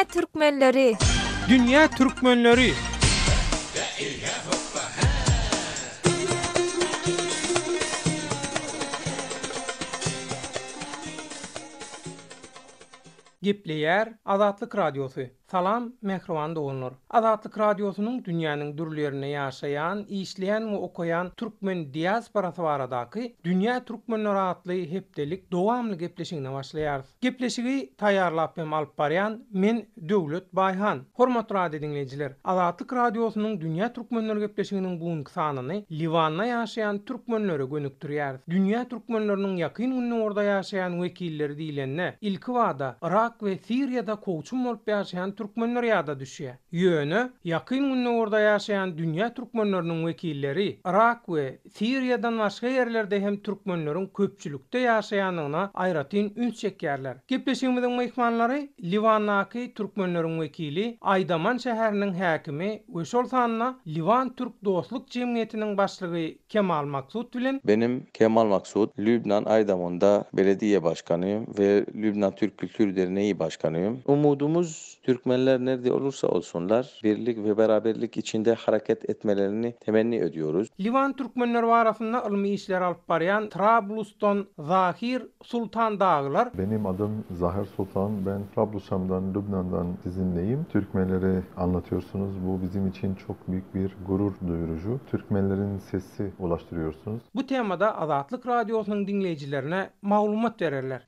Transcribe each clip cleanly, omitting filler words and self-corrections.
Dünýä türkmenleri! Dünýä türkmenleri! Gepleýär Azatlyk Radiosy. Salam, mähriban doganlar! Azatlyk Radiosynyň dünýäniň dürli ýerinde ýaşaýan, işleýän we okaýan türkmen diasporasy baradaky Dünýä türkmenleri atly hepdelik dowamly gepleşigine başlaýarys. Gepleşigi taýýarlap hem alyp barýan men Döwlet Baýhan. Hormatly radio diňleýjiler! Azatlyk Radiosynyň Dünýä türkmenleri gepleşiginiň bu günki sanyny Liwanda ýaşaýan türkmenlere gönükdirýäris. Dünýä türkmenleriniň Ýakyn Gündogarda ýaşaýan wekilleri diýlende, ilkibada Yrak we Siriýada kowçum bolup ýaşaýan türkmenler ýada düşýär. Ýöne, Ýakyn Gündogarda ýaşaýan dünýä türkmenleriniň wekilleri Yrak we Siriýadan başga ýerlerde hem türkmenleriň köpçülikde ýaşaýandygyna aýratyn üns çekýärler. Gepleşigimiziň myhmanlary Liwandaky türkmenleriň wekili, Aýdaman şäheriniň häkimi we şol sanda Liwan Türk dostluk jemgyýetiniň başlygy Kemal Maksut bilen, Benim Kemal Maksut, Lübnan Aýdamanda belediýe başkanyýym we Lübnan Türk Kültür Derneği başkanyýym. Umudymyz Türkmenler nerde olursa olsunlar birlik we beraberlik içinde hareket etmelerini temenni ediyoruz. Liwan türkmenleri barasynda ylmy işler alyp barýan Trablusdan Zahir Sultan dagylar. Benim adım Zahir Sultan, ben Trablusşam'dan, Lübnan'dan sizinleyim. Türkmenleri anlatıyorsunuz, bu bizim için çok büyük bir gurur duyurucu. Türkmenlerin sesi ulaştırıyorsunuz. Bu temada Azatlyk Radiosynyň diňleýjilerine maglumat bererler.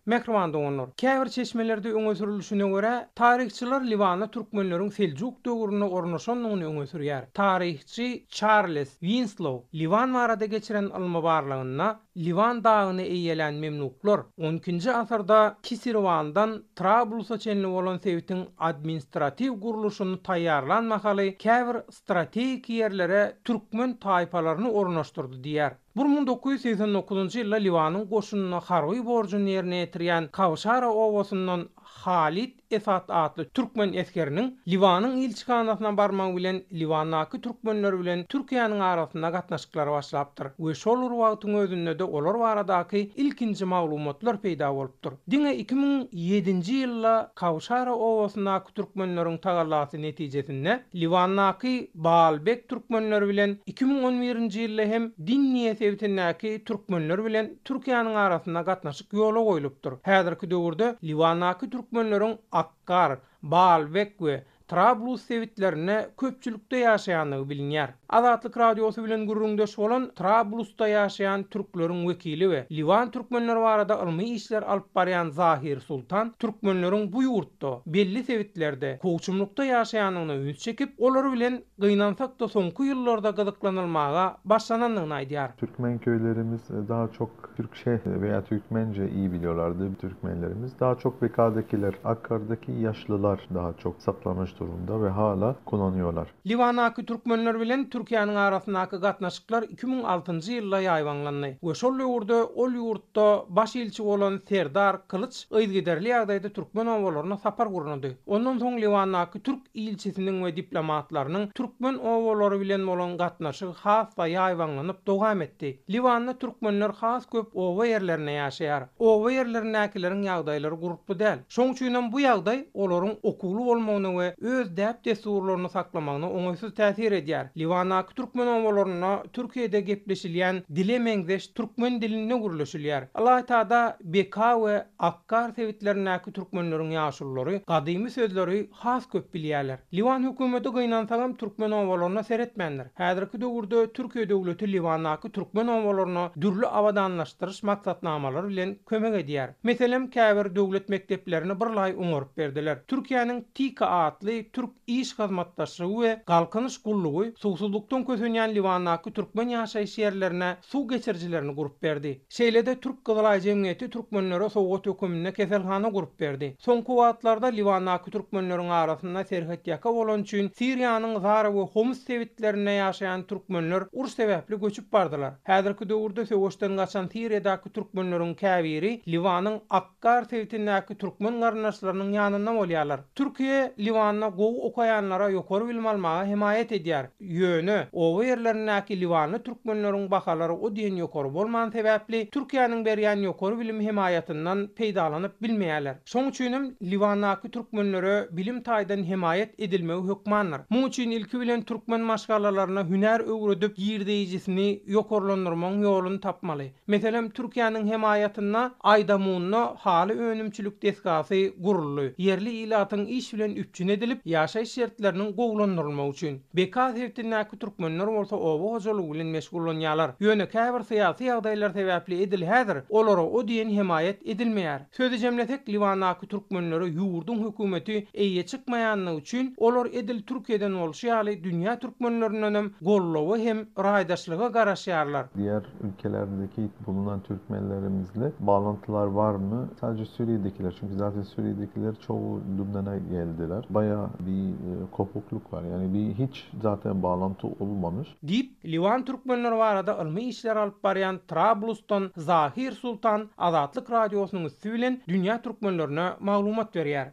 Mähriban doganlar! Käbir çeşmelerde öňe sürülişine görä, taryhçylar Liwanda türkmenleriň seljuk döwründe ornaşandygyny öňe sürýär. Taryhçy Çarles Winslow Liwan barada geçiren ylmy barlagynda Liwan dagyny eýelän memluklar on ikinji asyrda Kisirwandan Trablusa çenli bolan sebitiň administratiw gurluşyny taýýarlan mahaly käbir strategik ýerlere türkmen taýpalaryny ornaşdyrdy diýýär. 1989-njy ýylda Liwanyň goşunynda harby borjuny ýerine ýetirýän Kawşara obasyndan Halid Esad atly türkmen esgeriniň Liwanyň ilçihanasyna barmagy bilen Liwandaky türkmenler bilen Türkiýäniň arasynda gatnaşyklar başlapdyr we şol bir wagtyň özünde-de olar baradaky ilkinji maglumatlar peýda bolupdyr. Diňe 2007-nji ýylda Kawşara obasyndaky türkmenleriň tagallasy netijesinde Liwandaky Baalbek türkmenleri bilen 2011-nji ýylda hem Dinniýe sebitindäki türkmenler bilen Türkiýäniň arasynda gatnaşyk ýola goýlupdyr. Häzirki döwürde Liwandaky türkmenleriň Akkar, Baalbek we Trablus sebitlerinde köpçülikde ýaşaýandygy bilinýär. Azatlyk Radiosy bilen gürrüňdeş bolan Trablusda ýaşaýan türkleriň wekili we Liwan türkmenleri barada ylmy işler alyp barýan Zahir Sultan türkmenleriň bu ýurtda, belli sebitlerde, kowçumlykda ýaşaýandygyna üns çekip, olar bilen gynansak-da soňky ýyllarda gyzyklanylmaga başlanandygyny aýdýar. Türkmen köylerimiz daha çok Türkçe veya Türkmence iyi biliyorlardı Türkmenlerimiz. Daha çok Beka'dakiler, Akkar'daki yaşlılar daha çok saklamış durumda ve hala kullanıyorlar. Liwandaky türkmenler bilen Türkiýäniň arasyndaky gatnaşyklar 2006-njy ýylda ýaýbaňlandy we şol döwürde ol ýurtda baş ilçi bolan Serdar Kylyç yzygiderli ýagdaýda türkmen obalaryna sapar gurnady. Ondan soň Liwandaky türk ilçisiniň we diplomatlarynyň türkmen obalary bilen bolan gatnaşygy has-da ýaýbaňlanyp dowam etdi. Liwanda türkmenler has köp oba ýerlerinde ýaşaýar. Oba ýerlerindäkileriň ýagdaýlary gurply däl. Şoň üçinem bu ýagdaý olaryň okuwly bolmagyna we öz däp-dessurlaryny saklamagyna oňaýsyz täsir edýär. Liwandaky türkmen obalarynda Türkiýede gepleşilýän dile meňzeş türkmen dilinde gürleşilýär. Ylaýtada Beka we Akkar sebitlerindäki türkmenleriň ýaşululary gadymy sözleri has köp bilýärler. Liwan hökümeti gynansagam türkmen obalaryna seretmändir. Häzirki döwürde Türkiýe döwleti Liwandaky türkmen obalaryna dürli abadanlaşdyryş maksatnamalary bilen kömek edýär. Meselem, käbir döwlet mekdeplerini birlaý oňaryp berdiler. Türkiýäniň TİKA atly Türk iş hyzmatdaşlygy we galkynyş gullugy suwsuzlykdan kösenýän Liwandaky türkmen ýaşaýyş ýerlerine suw geçirijilerini gurup berdi. Şeýle-de Türk Gyzylaý jemgyýeti türkmenlere sowgat höküminde keselhana gurup berdi. Soňky wagtlarda Liwandaky türkmenleriň arasynda serhetýaka bolany üçin Siriýanyň Zara we Homs sebitlerinde ýaşaýan türkmenler uruş sebäpli göçüp bardylar. Häzirki döwürde söweşden gaçan Siriýadaky türkmenleriň käbiri Liwanyň Akkar sebitindäki türkmen garyndaşlarynyň ýanynda bolýarlar. Türkiýe Liwanda. Liwanda gowy okaýanlara ýokary bilim almaga hemaýat edýär. Ýöne, oba ýerlerindäki liwanly türkmenleriň bahalary o diýen ýokary bolmany sebäpli, Türkiýäniň berýän ýokary bilim hemaýatyndan peýdalanyp bilmeýärler. Şoň üçinem Liwandaky türkmenlere bilim taýdan hemaýat edilmegi hökmandyr. Muň üçin ilki bilen türkmen maşgalalaryna hünär öwredip girdeýjisini ýokarlandyrmagyň ýoluny tapmaly. Meselem, Türkiýäniň hemaýatynda Aýdamunda haly önümçilik desgasy guruldy. Ýerli ilatyň iş bilen üpjün edilip, ýaşaýyş şertleriniň gowulandyrylmagy üçin. Beka sebitindäki türkmenler bolsa oba hojalygy bilen meşgullanýarlar. Ýöne käbir syýasy ýagdaýlar sebäpli edil häzir olara o diýen hemaýat edilmeýär. Sözi jemlesek, Liwandaky türkmenlere ýurduň hökümeti eýe çykmaýanlygy üçin, olar edil Türkiýeden bolşy ýaly dünýä türkmenlerindenem goldawa hem raýdaşlyga garaşýarlar. Diğer ülkelerdeki bulunan Türkmenlerimizle bağlantılar var mı? Sadece Suriye'dekiler çünkü zaten Suriye'dekiler çoğu Lübnan'a geldiler. Bayağı bir e, kopukluk var. Yani bir hiç zaten bağlantı olmamış. Diýip, Liwan türkmenleri barada ylmy işler alyp barýan Trablusdan Zahir Sultan Azatlyk Radiosynyň üsti bilen dünýä türkmenlerine maglumat berýär.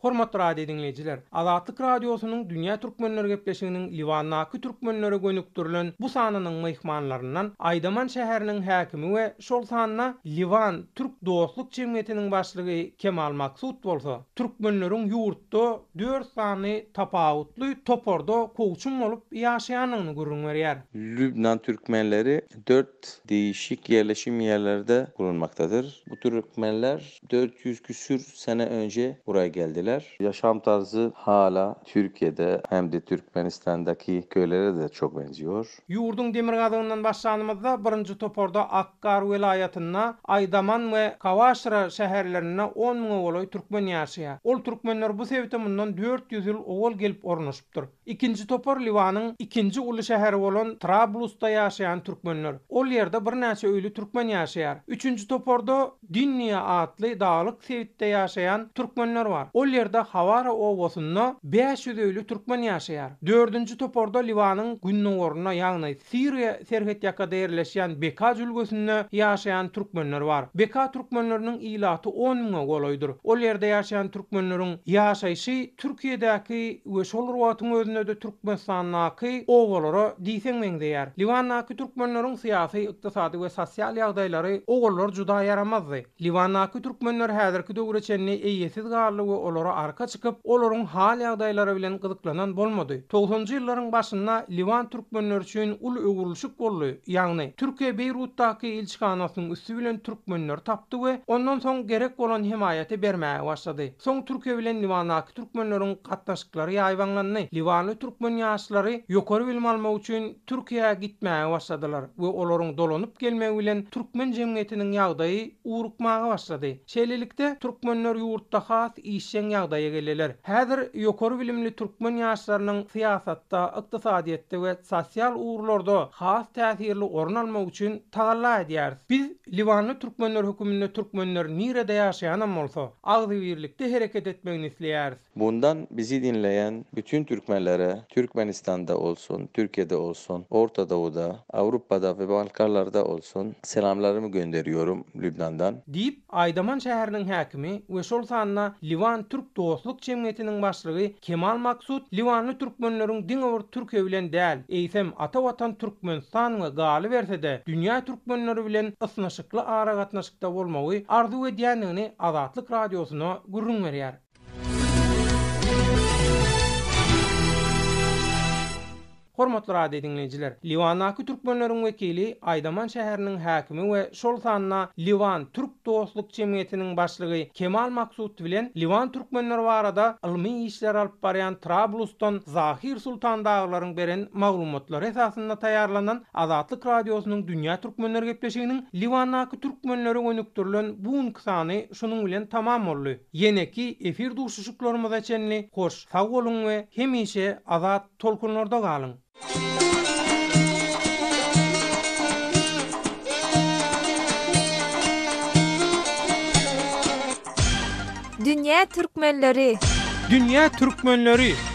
Hormatly radio diňleýjiler! Azatlyk Radiosynyň Dünýä türkmenleri gepleşiginiň Liwandaky türkmenlere gönükdirilen bu sanynyň myhmanlaryndan Aýdaman şäheriniň häkimi we şol sanda Liwan türk dostluk jemgyýetiniň başlygy Kemal Maksut bolsa, türkmenleriň ýurtda dört sany tapawutly toparda kowçum bolup ýaşaýandygyny gürrüň berýär. Lübnan türkmenleri dört değişik yerleşim yerlerde bulunmaktadır. Bu türkmenler 400 küsür sene önce buraya geldiler. Yaşam tarzı hala Türkiye'de hem de Türkmenistan'daki köylere de çok benziyor. Ýurduň demirgazygyndan başlanymyzda, birinji toparda Akkar welaýatynda Aýdaman we Kawaşra şäherlerinde on müňe golaý türkmen ýaşaýar. Ol türkmenler bu sebite mundan 400 ýyl owal gelip ornaşypdyr. Ikinji topar Liwanyň ikinji uly şäheri bolan Trablusda ýaşaýan türkmenler. Ol ýerde birnäçe öýli türkmen ýaşaýar. Üçünji toparda Dinniýa atly daglyk sebitde ýaşaýan türkmenler bar. Ol ýerde Hawara obasynda 500 öýli türkmen ýaşaýar. Dördünji toparda Liwanyň gündogarynda, ýagny Siriýa serhetýakada ýerleşýän Beka jülgesinde ýaşaýan türkmenler bar. Beka türkmenleriniň ilaty on müňe golaýdyr. Ol ýerde ýaşaýan türkmenleriň ýaşaýşy Türkiýedäki we şol bir wagtyň özünde-de Türkmenistandaky obalara diýseň meňzeýär. Liwandaky türkmenleriň syýasy, ykdysady we sosial ýagdaýlary owallar juda ýaramazdy. Liwandaky türkmenler häzirki döwre çenli eýesiz galdy we olara arka çykyp, olaryň hal-ýagdaýlary bilen gyzyklanan bolmady. Togsanjy ýyllaryň başynda Liwan türkmenleri üçin uly öwrülişik boldy, ýagny Türkiýe Beýrutdaky ilçihanasynyň üsti bilen türkmenleri tapdy we ondan soň gerek bolan hemaýaty bermäge başlady. Soň Türkiýe bilen Liwandaky türkmenleriň gatnaşyklary ýaýbaňlandy. Liwanly türkmen ýaşlary ýokary bilim almak üçin Türkiýä gitmäge başladylar we olaryň dolanyp gelmegi bilen türkmen jemgyýetiniň ýagdaýy ugrukmaga başlady. Şeýlelikde, türkmenler ýurtda has işjeň ýagdaýa geldiler. Häzir ýokary bilimli türkmen ýaşlarynyň syýasatda, ykdysadyýetde we sosial ugurlarda has täsirli orun almagy üçin tagalla edýäris. Biz, liwanly türkmenler höküminde türkmenler nirede ýaşaýanam bolsa, agzybirlikde hereket etmegini isleýäris. Bundan bizi dinleyen bütün Türkmenlere, Türkmenistan'da olsun, Türkiye'de olsun, Orta Doğu'da, Avrupa'da ve Balkanlar'da olsun selamlarımı gönderiyorum Lübnan'dan. Diýip, Aýdaman şäheriniň häkimi we şol sanda Liwan Türk dostluk jemgyýetiniň başlygy Kemal Maksut liwanly türkmenleriň diňe bir Türkiýe bilen däl, eýsem ata Watan Türkmenistan we galyberse-de dünýä türkmenleri bilen ysnyşykly aragatnaşykda bolmagy arzuw edýändigini Azatlyk Radiosyna gürrüň berýär. Hormatly radio diňleýjiler! Liwandaky türkmenleriň wekili, Aýdaman şäheriniň häkimi we şol sanda Liwan Türk dostluk jemgyýetiniň başlygy Kemal Maksut bilen Liwan türkmenleri barada ylmy işler alyp barýan Trablusdan Zahir Sultan dagylaryň beren maglumatlary esasynda taýýarlanan Azatlyk Radiosynyň Dünýä türkmenleri gepleşiginiň Liwandaky türkmenlere gönükdirilen bu günki sany şunuň bilen tamam boldy. Ýeneki efir duşuşyklarymyza çenli hoş sag boluň we hemişe azat tolkunlarda galyň! Dünýä türkmenleri! Dünýä türkmenleri!